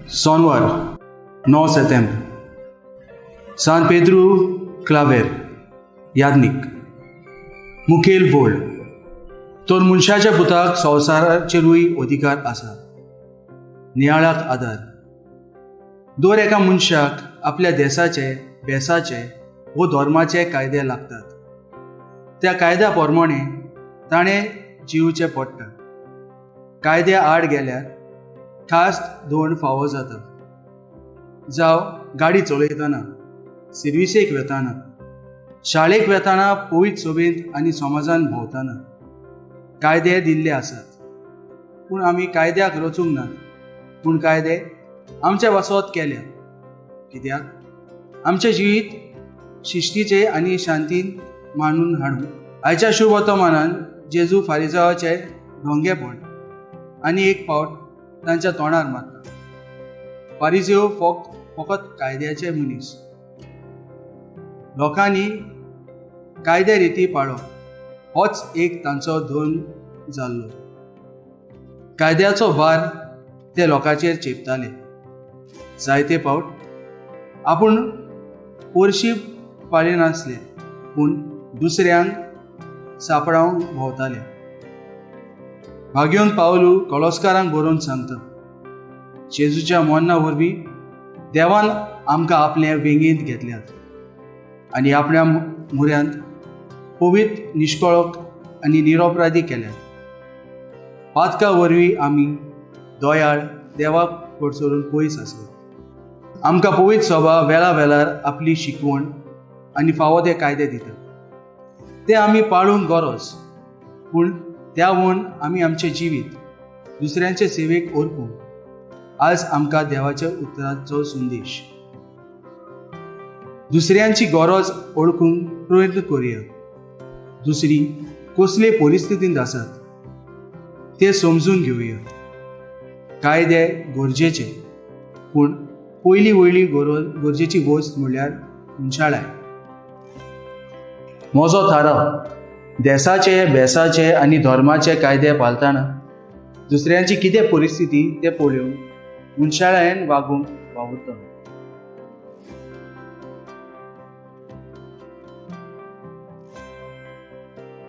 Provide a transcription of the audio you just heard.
सोनवार 9 सेतेंब्र, सान पेद्रू क्लावेर याज्ञीक. मुखेल वोळ तर मनशाच्या पुताक संवसाराचेरूय अधिकार आसा. नियाळाक आदार. दर एका मनशाक आपल्या देसाचे, बेसाचे वो धर्माचे कायदे लागतात. त्या कायद्या प्रमाणे ताणें जिवचें पडटा. कायद्या आड गेल्यार खास धोण फावो जाता. जावं गाडी चलयतना, सिर्विसेक वेताना, शाळेक वेताना, पवित्र सभेंत आनी समाजान भोंवतना कायदे दिल्ले आसात. पूण आमी कायद्याक रचूंक नात, पूण कायदे आमच्या वासत केल्यात. कित्याक? आमचें जिवीत शिस्तीचें आनी शांतीन मानून हाडूंक. आयच्या शुभ वर्तमानान जेजू फारिजावाचें ढोंगेपण आनी एक पावट तांच्या तोंडार मारता. फारिजेव फकत कायद्याचे मनीस. लोकांनी कायद्या रिती पाळप होच एक तांचो धर्म जाल्लो. कायद्याचो भार ते लोकांचेर चेपताले. जायते पावट आपूण पोरशी पाळिनासले, पूण दुसऱ्यांक सापडावंक भोंवताले. भाग्योन पावलू कळोस्कारांक बरोवन सांगता, जेजूच्या मरणा वरवीं देवान आमकां आपले वेंगेंत घेतल्यात आनी आपल्या म्हऱ्यांत पवित्र, निश्कळक आनी निरपराधी केल्यात. पातका वरवीं आमी दयाळ देवाक कडसरून पयस आसले. आमकां पवित्र सभा वेळा वेळार आपली शिकवण आनी फावो ते कायदे दिता. ते आमी पाळूंक गरज, पूण त्या वण आमी आमचें जिवीत दुसऱ्यांचे सेवेक ओरपूंक. आज आमकां देवाच्या उतराचो संदेश. दुसऱ्यांची गरज वळखूंक प्रयत्न करुया. दुसरी कसले परिस्थितींत आसात ते समजून घेवया. कायदे गरजेचे, पूण पयली वयली गरजेची वस्त म्हणल्यार मनशाळाय. म्हजो थाराव. देसाचे, बेसाचे आनी धर्माचे कायदे पाळतना दुसऱ्यांची कितें परिस्थिती तें पळोवन मनशाळायेन वागूंक वावुरतलो.